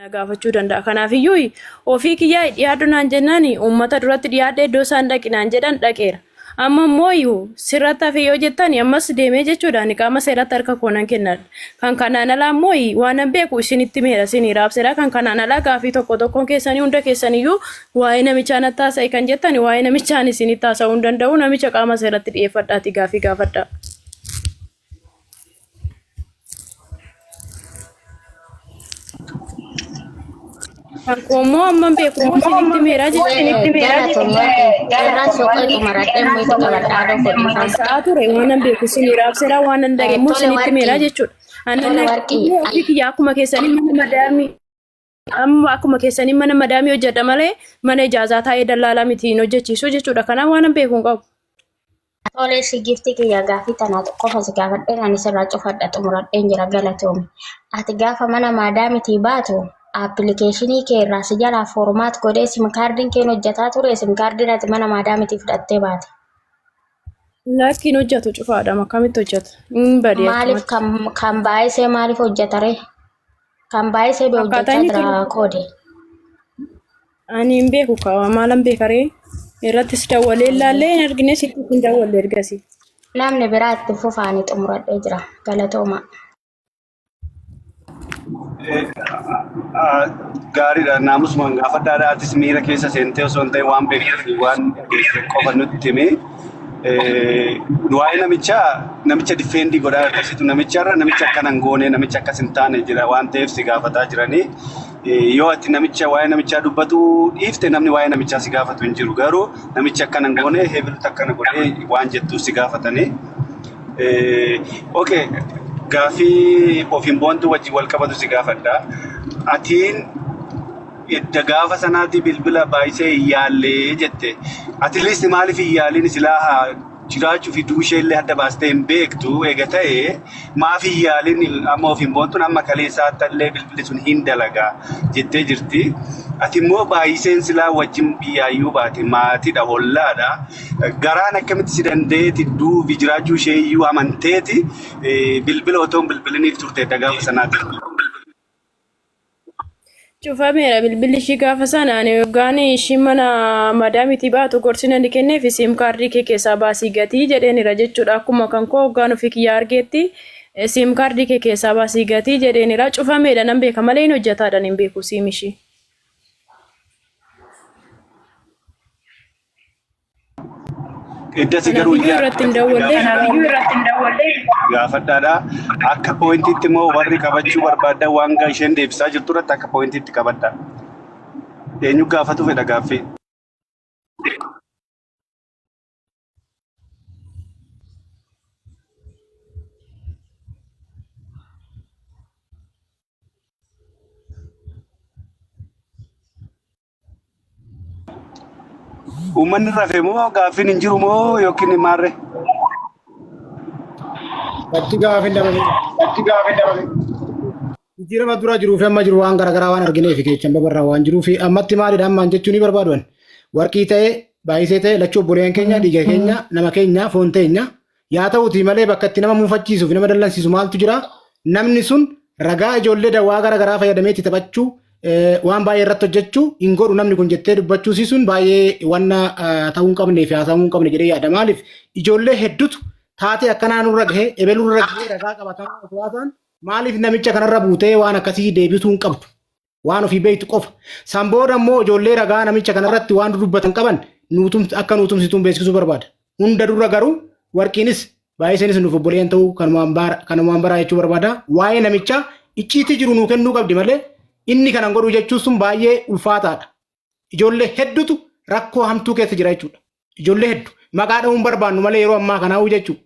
Na gaafachuu danda'a. Kanaafiyyuu ofii kiyyaa dhiyaadhu naan jennaan uummata duratti dhiyaadhe iddoo isaan dhaqi naan jedhan dhaqeera. Amma immoo iyyuu sirratti hafe yoo jettan ammas deemee jechuudha ani qaama seeratti harka koo nan kennadha. Kan kanaan alaa immoo waanan beeku isinitti meera isinii raabseera. Kan kanaan alaa gaafii tokko tokkoon keessanii hunda keessaniyyuu waa'ee namichaa natti haasa'e kan jettan waa'ee namichaan isinitti haasa'uu hin danda'u namicha qaama seeratti dhiyeeffadhaati gaafii gaafadhaa. Kan koo immoo amman beeku immoo isinitti meeraa jechuudha. Galatoom warqii. Irraan soqee xumaradhee immoo itti qabadhaa dhoofu dhiifama. Haasa'aa ture waanan beeku isinii raabseera waanan dhage immoo Tole isinitti meeraa warqii. jechuudha. Tole Annan warqii. immoo ofii kiyya akkuma keessanii mana madaamii amma akkuma keessanii mana madaamii hojjedha malee mana ijaazaa taa'ee dallaalaa miti hin hojjechiisu jechuudha. Kanaaf waanan beeku hin qabu. Tole si gifti kiyya gaafii tanaa qofa si gaafadheen ani sirraa cufadha xumuradheen jira galatoomi. Ati gaafa mana maadaamitii baatu appilikeeshinii kee irraa si jalaa foormaat godhee sim kaardiin keen hojjetaa ture sim kaardiin ati mana maadaamitii fudhattee baate. Lakkiin hojjetu cufaadha. Akkamitti hojjeta? Hin bade Maaliif achumatti. kan baay'isee maaliif hojjeta ree? Kan baay'isee bee Akkaataa hojjechaa inni itti jira koode. Ani hin beeku kaa maalan beeka ree? Irrattis dawwalee ilaallee hin argine sitti hin dawwalle ergasii. Namni biraa itti fufaanii xumuradhee jira. Galatooma. Gaariidha. Naamusumaan gaafadhaadha. Atis miira keessa seentee osoo hin ta'in waan beektuu fi waan dhageesse qofa nutti himi. Waa'ee namichaa namicha difeendii godhaa akkasitu namicharra namicha akkana hin goone namicha akkas hin taane jira waan ta'eef si gaafataa jiranii. Yoo ati namicha waa'ee namichaa dubbatu dhiifte namni waa'ee namichaa si gaafatu hin jiru. Garuu namichi akkana hin goone heebilutti akkana godhee waan jettuuf si gaafatanii. Okay, gaafii ofiin boontuu wajjin wal qabatu si gaafadha. Atiin edda gaafa sanaati bilbila baay'isee hin yaallee jette. At least maaliif hin yaaliin silaa haa jiraachuu fi du'uu ishee illee adda baastee hin beektu eega ta'e maaf hin yaaliin amma ofiin boontuun amma kaleessaatti illee bilbilli sun hin dalagaa jettee jirti. Ati immoo baay'iseen silaa wajjin biyyaayyuu baate maatiidha hollaadha. Garaan akkamitti si danda'eeti du'uu fi jiraachuu ishee iyyuu amanteeti bilbila otoo hin bilbiliniif turte edda gaafa sanaati. Cufameera bilbilli ishii gaafa sana ani hoggaan ishiin mana madaamitii baatu gorsi nani kenneef siim kaardii kee keessaa baasii gatii jedheenira jechuudha. Akkuma kan koo hoggaan ofii kiyyaa argeetti siim kaardii kee keessaa baasii gatii jedheenira. Cufameedha nan beeka malee hin hojjetaadhaan hin beeku siim ishii. Iddasi garuu Kanaafiyyuu irratti hin dawwallee gaafadhaadha. Akka poointiitti immoo warri qabachuu barbaadan waan isheen deebisaa jirtu irratti akka poointiitti qabadha. Eenyu gaafatu fedha gaaffii? Uummanni rafe moo gaaffiin hin jiru moo yookiin maarre? Bakki gaaffiin dabale. Bakki gaaffiin dabale. Jijjiirama dura jiruu fi amma jiru waan garaagaraa waan argineef keechan babarraa waan jiruu fi ammatti maalidha ammaan jechuu ni barbaaduan. Warqii ta'e baay'isee ta'e lachuu obboleeyyan keenya dhiiga keenya nama keenya foon teenya Yaa ta'uutii malee bakka itti nama muufachiisuu fi nama dallansiisu maaltu jira? Namni sun ragaa ijoollee dawaa gara garaa fayyadamee itti taphachuu waan baay'ee irratti hojjechuu hin godhu namni kun jettee dubbachuu sun baay'ee wanna ta'uu hin qabnee fi haasa'amuu hin qabne jedhee yaada. Maaliif ijoollee hedduutu taatee akkanaa nurra gahee ebelurra gahee ragaa qabatamaa osoo haasa'an maaliif namicha kanarra buutee waan akkasii deebisuu hin qabdu? Waan ofii beektu qofa. San booda immoo ijoollee ragaa namicha kanarratti waan dudubbatan qaban akka nuu tumsituun beeksisuu barbaada. Hunda dura garuu warqiinis baay'iseenis nuuf obboleeyyan ta'uu kanumaan baraa jechuu barbaada. Waa'ee namichaa icciitii jiru nuu kennuu qabdi malee inni kanan godhuu jechuun sun baay'ee ulfaataadha. Ijoollee hedduutu rakkoo hamtuu keessa jira jechuudha. Ijoollee heddu maqaa dha'uun barbaannu malee yeroo ammaa kanaa'uu jechuudha.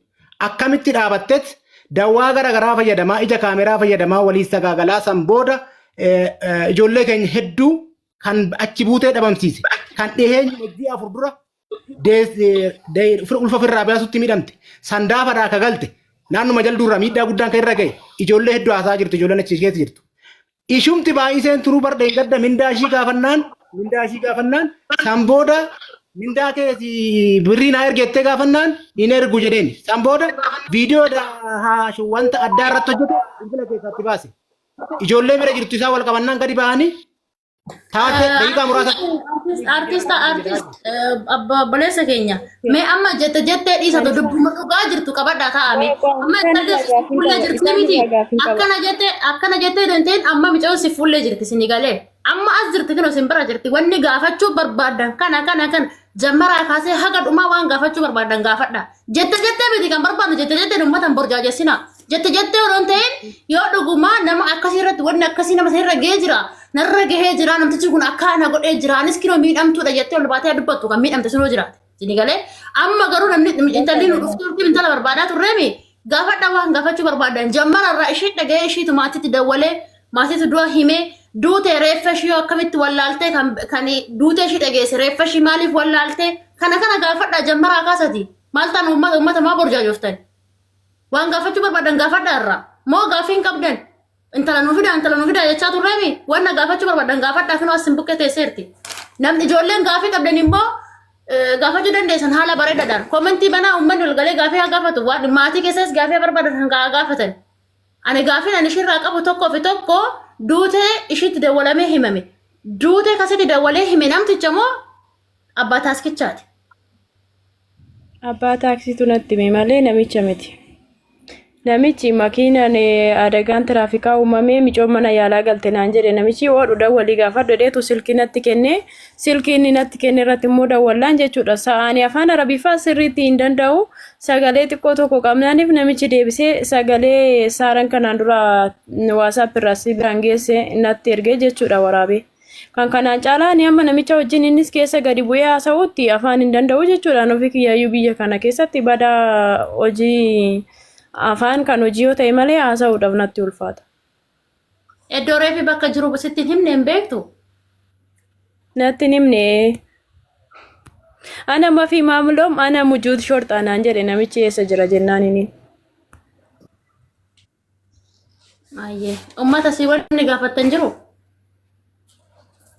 Akkamitti dhaabattet dawaa gara garaa fayyadamaa ija kaameraa fayyadamaa walii sagaagalaa san booda ijoollee keenya hedduu kan achi buutee dhabamsiise kan dhiheenya wajjii 4 dura ulfa ofirraa baasutti miidhamte sandaafaadhaa akka galte naannuma jalduurraa miidhaa guddaan kan irra ga'e ijoollee hedduu haasaa jirtu ijoolleen achi keessa jirtu. Ishumti baay'iseen turuu bar dheengadda mindaa ishii gaafannaan mindaa ishii gaafannaan san booda mindaa kee birrii naa ergi jettee gaafannaan hin ergu jedheen san booda viidiyoo wanta addaa irratti hojjete bilbila keessaatti baase. Ijoollee bira jirtu isaa wal qabannaan gadi ba'anii taatee daqiiqaa muraasa. Artist artist abbaa obboleessa keenya mee amma jette jettee dhiisatu dubbuma dhugaa jirtu qabadhaa taa'ame amma intalli si fuullee jirti miti akkana jette akkana jettee danteen amma micoon si fuullee jirti sini galee amma as jirti kinoo sin bira jirti wanni gaafachuu barbaaddan kana kana kana jammaraa kaasee haga dhumaa waan gaafachuu barbaaddan gaafadha jette jettee miti kan barbaadnu jette jettee uummata hin borjaajessinaa Jette jettee odoo hin ta'in yoo dhugumaa nama akkasii irratti wanni akkasii nama sanirra gahee jira narra gahee jira namtichi kun akka na godhee jira anis kinoo miidhamtuudha jettee ol baatee dubbattu kan miidhamte sunoo jiraate. Isin galee amma garuu namni intalli nu dhuftuu intala barbaadaa turreemi gaafadha waan gaafachuu barbaadan jammara irraa ishii dhaga'ee ishiitu maatiitti dawwalee maatiitu du'a himee duutee reeffa ishii yoo akkamitti wallaaltee kan kan duutee ishii dhageesse reeffa ishii maaliif wallaaltee kana kana gaafadha jammaraa kaasati maal ta'an uummata uummata maa borjaajoftani. Waan gaafachuu barbaadan gaafadhaa irraa. Moo gaaffii hin qabdan? Intala nuu fidaa, intala nuu fidaa jechaa turreemi. Wanna gaafachuu barbaadan gaafadhaa kunoo as hin bukkee teesseerti. Namni ijoolleen gaaffii qabdan immoo gaafachuu dandeessan haala bareedaadhaan. Komentii banaa uummanni ol galee gaaffii haa gaafatu. Waan maatii keessas gaaffii haa barbaadan haa gaafatan. Ani gaaffiin ani ishiirraa qabu tokkoo fi tokko duutee ishiitti dawwalamee himame. Duutee kasitti dawwalee hime namticha moo abbaa taaskichaati? Abbaa taaksiitu natti hime malee namicha miti. Namichi makiinaan adagaan tiraafikaa uumamee micoon mana yaalaa galte naan jedhe namichi hoodhu dawwalii gaafadhu jedheetu silkii natti kenne silkii inni natti kenne irratti immoo dawwallaan jechuudha. Sa'aanii afaan arabiffaa sirriitti hin danda'u sagalee xiqqoo tokko qabnaaniif namichi deebisee sagalee saaran kanaan dura waasaap irraa si biraan geesse natti ergee jechuudha waraabee. Kan kanaan caalaa ani amma namicha wajjin innis keessa gadi bu'ee haasa'utti afaan hin danda'u jechuudha. Ani ofii kiyyaayyuu biyya kana keessatti badaa hojii afaan kan hojii yoo ta'e malee haasa'uudhaaf natti ulfaata. Iddoo reefi bakka jiru sitti hin himne hin beektu. Natti hin himne. Ana mafi maamloom ana mujuut shorxaa naan jedhe namichi eessa jira jennaan inni. Ayyee. Uummata si wanni gaafattan jiru?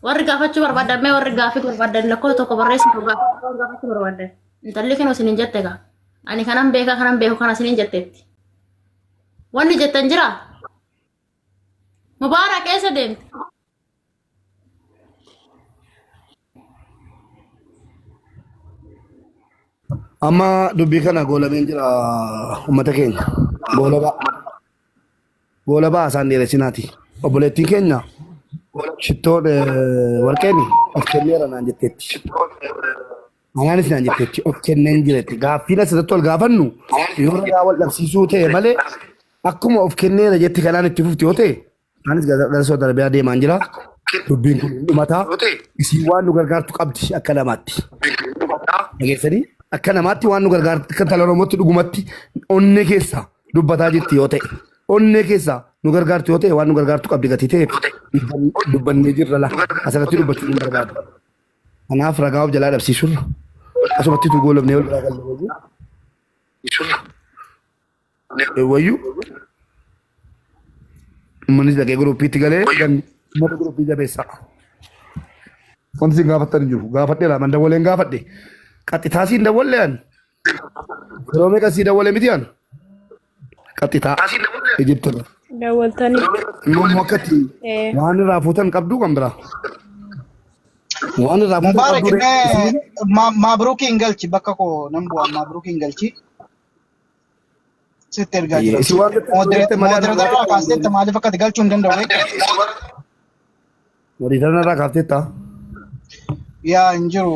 Warri gaafachuu barbaadan mee warri gaafii barbaadan lakkoofsa tokko barreessu gaafachuu barbaadan. Intalli kennu isin hin jette gaa. Ani kanan beekaa kanan beeku kana isin hin jetteetti. Wanni jettan jira? Mubaarak eessa deemte? Amma dubbii kana goolameen jira uummata keenya. Goolabaa. Goolabaa isaan dheeressinaati. Obboleettiin keenya shittoon warqeen of kenneera naan jetteetti. Anaanis naan jetteetti of kenneen jiretti. Gaaffiin asirratti wal gaafannu yoo ragaa wal dhabsiisuu ta'e malee akkuma of kenneera jetti kanaan itti fufti yoo ta'e Anis gara Saudi Arabiyaa deemaan jira. Dubbiin kun hin dhumataa. Isiin waan nu gargaartu qabdi akka namaatti. Dhageessanii akka namaatti waan nu gargaartu akka intala Oromootti dhugumatti onnee keessa dubbataa jirti yoo ta'e onnee keessa nu gargaartu yoo ta'e waan nu gargaartu qabdi gatii ta'eef dubbannee jirra la asirratti dubbachuu hin barbaadu. Kanaaf ragaa of jalaa dhabsiisurra asumatti utuu goolabnee wal biraa galle wayyu. Wayyu uummanni dhaqee guruuppiitti galee uummata guruuppii jabeessa. Wanti isin gaafattan hin jiru. Gaafadheera man dawwaleen gaafadhe. Qaxxitaa siin dawwalle an. Yeroo meeqa sii dawwale miti an. Qaxxitaa Ijipti irra. Dawwaltanii. Immoo immoo akkatti waan irraa fuutan qabduu kan biraa. Waan irraa fuutan Mubaarak qabduu mee Maabruukiin galchi bakka koo nan bu'a Maabruukiin galchi. Sitti ergaa jira. Isin waan jettan jette malee ani Moderator irraa kaasteetta maaliif akka ati galchuu hin danda'u beektaa? Moderator irraa kaafteetta. Yaa hin jiru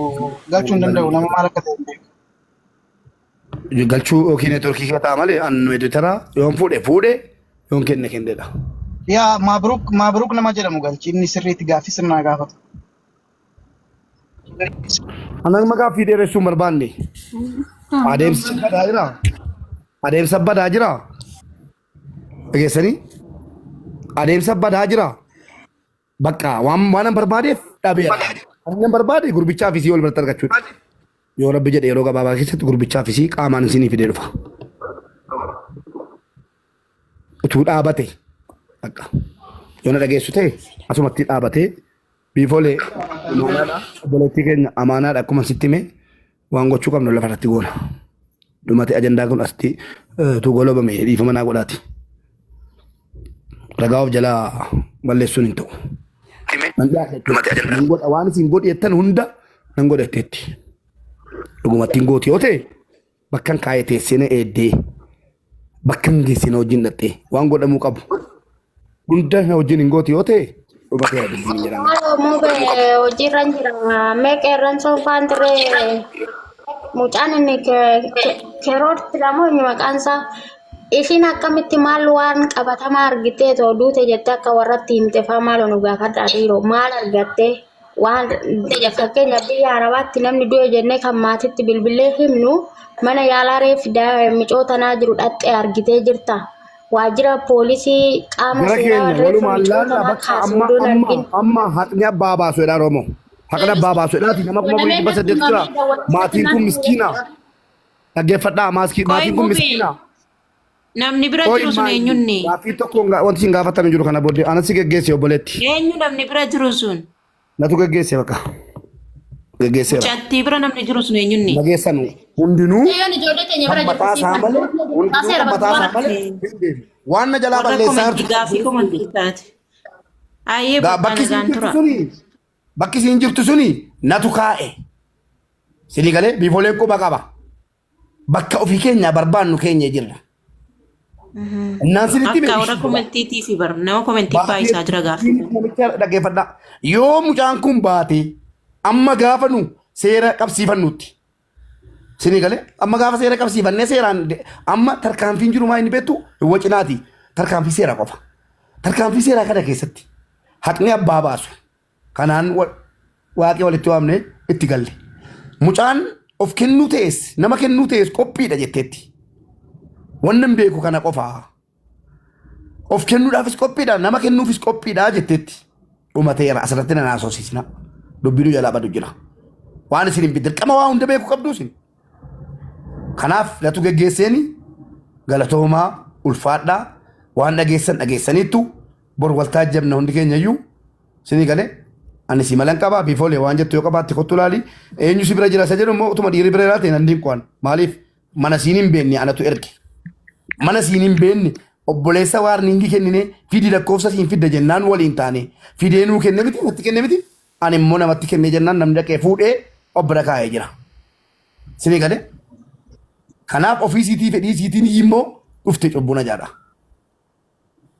galchuu hin danda'u nama maal akka ta'e hin beeku. Galchuu yookiin neetworkii kee ta'a malee an editara yoon fuudhe fuudhe yoon kenne kennedha. Yaa Maabruk Maabruk nama jedhamu galchi inni sirriitti gaaffii sirnaa gaafata. An amma gaaffii dheeressuu hin barbaanne. Adeemsi badaa jira. Adeemsa badaa jira. Dhageessanii? Adeemsa badaa jira. Bakka waan waan an barbaadeef dhabeera. Kan an barbaade gurbichaa fi isii wal biratti argachuudha. Yoo rabbi jedhe yeroo gabaabaa keessatti gurbichaa fi isii qaamaan isinii fidee dhufa. Utuu dhaabate bakka yoo na dhageessu ta'e asumatti dhaabatee Biifolee amaanaadha. Obboleettii keenya amaanaadha akkuma sitti hime waan gochuu qabnu lafa irratti goona. Dhumate ajandaa kun asitti utuu golobame dhiifama naa godhaati. Ragaa of jalaa balleessuun hin ta'u. Nan dhiyaadha jechuudha. Nan godha waan isin godhi jettan hunda nan godha jetteetti. Dhugumatti hin gooti yoo ta'e bakkan kaa'ee teessee na eeddee bakkan geessee na wajjin dhattee waan godhamuu qabu hunda na wajjin hin gooti yoo ta'e dhumateera dubbiin jedhama. Maaloo mube hojiirra hin jira. Mee qeerransoon faan turee mucaan inni keroot lamoo inni maqaan isaa ishiin akkamitti maal waan qabatamaa argitee too duute jettee akka warratti himte faa maaloo nu gaafadhaa dhiiroo maal argattee waan fakkeenya biyya arabaatti namni du'e jennee kan maatitti bilbilee himnu mana yaalaa reef micoo tanaa jiru dhaxxee argitee jirta. Waajjira poolisii qaama Gara seeraa keenya reeffa walumaan micoo laalla tanaa bakka kaasu amma odoon amma argin. amma haqni abbaa baasu jedhaa Oromoo. Haqni abbaa baasu jedhaati nama 4800 jira. Maatiin kun miskiina. Dhaggeeffadhaa Qoy maatiin kun mubi miskiina. namni bira Qoy jiru sun maal eenyunni? gaaffii tokko wanti isin gaafatame jiru kana booddee anas si geggeesse obboleetti. Eenyu namni bira jiru sun? Natu geggeesse bakka. Geggeesseera. Mucattii bira namni jiru sun eenyunni? Nageessanu hundinuu Mucayyoon ijoollee keenya kan bira jirti mataa isaa siifan. malee hundinuu Baaseera kan bakka mataa isaa bara. malee hin deebi'u. Waan na jalaa Warra balleessaa komantii jirtu gaaffii komantii taate. Ayyee bakka Bakki isin nagaan jirtu tura. suni bakki isin jirtu suni natu kaa'e. Sinii galee biifooleen quba qaba. Bakka ofii keenyaa barbaannu keenya jirra. Innaan sinitti Akka warra komantiitii fi bar nama komantii baay'isaa jira gaaffii. Namicha dhaggeeffadhaa. Yoo mucaan kun baate amma gaafa nu seera qabsiifannutti. Sinii galee amma gaafa seera qabsiifannee seeraan amma tarkaanfiin jiru maa inni beektu hin wacinaati. Tarkaanfii seeraa qofa. Tarkaanfii seeraa kana keessatti haqni abbaa baasu. Kanaan waaqii walitti waamne itti galle. Mucaan of kennuu ta'es nama kennuu ta'es qophiidha jetteetti. Wannan beeku kana qofaa. Of kennuudhaafis qophiidha nama kennuufis qophiidha jetteetti. Dhumateera asirratti nan haasofsiisna. Dubbiinuu jalaa badu jira. Waan isin hin dirqama waa hunda beeku qabdu isin. Kanaaf natu geggeesseeni galatoomaa ulfaadhaa waan dhageessan dhageessaniittu bor wal taajjabna hundi keenya iyyuu sinii galee ani si malan qabaa biifoolee waan jettu yoo qabaatte kottu laali eenyu si bira jira isa jedhu immoo utuma dhiirri bira jiraate nan dinquwan maaliif mana siin hin beekne anatu erge mana siin hin beekne obboleessa waarniingii kennine fidi lakkoofsa siin fidda jennaan waliin taane fidee nuu kenne miti natti kenne miti ani immoo namatti kenne jennaan namni dhaqee fuudhee of bira kaa'ee jira. Sinii galee kanaaf ofii siitii fedhii siitiin immoo dhufte cubbuu na jaadha.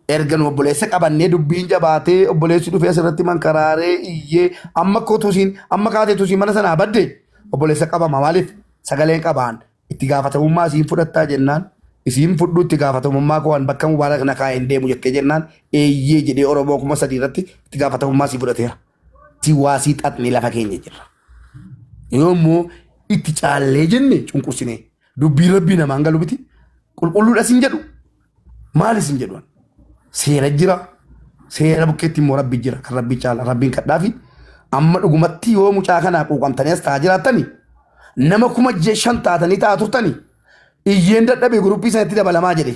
Erga nu obboleessa qabannee dubbiin jabaatee obboleessi dhufee asirratti mankaraaree iyyee amma kootuusiin amma kaateetuusiin mana sanaa badde obboleessa qabama maaliif sagaleen qabaan itti gaafatamummaa isiin fudhattaa jennaan isiin fudhuu itti gaafatamummaa koo an bakka mubaarak na kaa'een deemu jettee jennaan eeyyee jedhee Oromoo 3000 irratti itti gaafatamummaa sii fudhateera. Si waasii xaxnee lafa keenya jirra. Yoo immoo itti caallee jenne cunqursinee dubbiin rabbii namaan galu miti qulqulluudha sin jedhu Maal isin jedhu? Seera jira. Seera bukkeetti immoo rabbi jira. Kan rabbi caala. Rabbiin kadhaafi. Amma dhugumatti yoo mucaa kanaa quuqamtanii as ta'aa jiraattani nama 5,000 taatanii ta'aa turtani iyyeen dadhabe guruppii sanatti dabalamaa jedhe.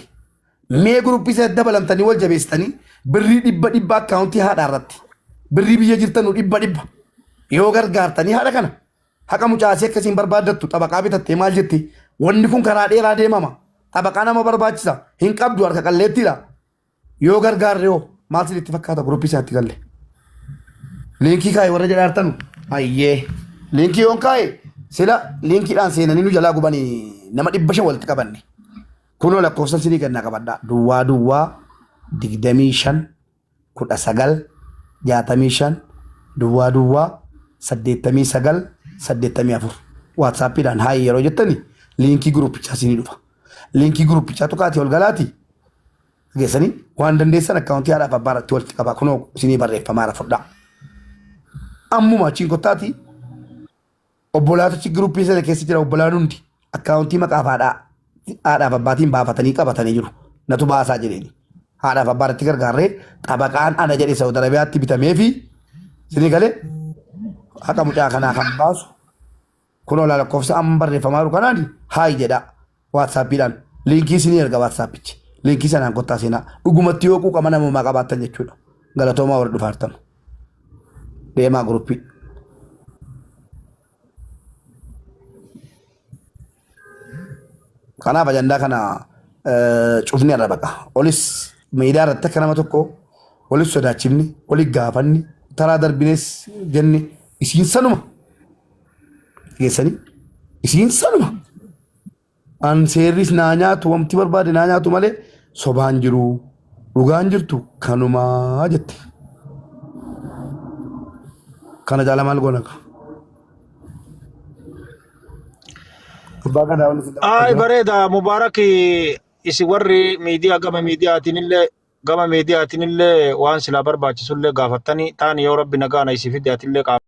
Mee guruppii sanatti dabalamtanii wal jabeessitanii birrii dhibba dhibba akkaawuntii haadhaa irratti birrii biyya jirtanu dhibba dhibba yoo gargaartanii haadha kana Haqa mucaasii akkasiin barbaaddattu xabaqaa bitattee maal jetti? Wanni kun karaa dheeraa deemama. Xabaqaa nama barbaachisa. Hin qabdu harka qalleettiidha. Yoo gargaarre hoo maal sinitti fakkaata guruppii isaatti galle? Liinkii kaa'e warra jedhaa jirtanu. Ayyee. Liinkii yoon kaa'e sila liinkiidhaan seenanii nu jalaa gubanii nama 500 walitti qabanne. Kunoo lakkoofsa sinii kennaa qabadhaa. Duwwaa duwwaa 25 19 65 duwwaa duwwaa 89 84 waatsaappiidhaan haayii yeroo jettani liinkii guruppichaa isinii dhufa. Liinkii guruppichaa tuqaatii ol galaati geessanii waan dandeessan akkaawuntii haadhaaf abbaa irratti walitti qabaa kunoo isinii barreeffamaara fudhaa. Ammuma achiin kottaati Obbolaatichi giruuppii sana keessa jira obbolaan hundi akkaawuntii maqaaf haadhaa haadhaaf abbaatiin baafatanii qabatanii jiru. Natu baasaa jedheeni. Haadhaaf abbaa irratti gargaarree xabaqaan ana jedhe Saudi Arabiyaatti bitamee fi isinii galee haqa mucaa kanaa kan baasu kunoo lakkoofsa amma barreeffamaa jiru kanaan haayi jedha waatsaappiidhaan liinkii isinii erga waatsaappichi liinkii sanaan kottaa seenaa dhugumatti yoo quuqama namummaa qabaattan jechuudha galatoomaa warra dhufaartan. Deemaa guruppii. Kanaaf ajandaa kana cufni irra baqa. Olis Miidiyaa irratti akka nama tokko walitti sodaachifne, walitti gaafanne, taraa darbines jenne isiin sanuma. Geessanii isiin sanuma. An seerris naa nyaatu wanti barbaade naa nyaatu malee sobaan jiru dhugaan jirtu kanumaa jette. Kana caala maal goona kaa? Abbaa gadaa wanti isin Ay jira. bareeda Mubaarak isin warri miidiyaa gama miidiyaatiin illee gama miidiyaatiin illee waan silaa barbaachisu illee gaafattanii taani yoo rabbi nagaa na isii fide atillee qaama.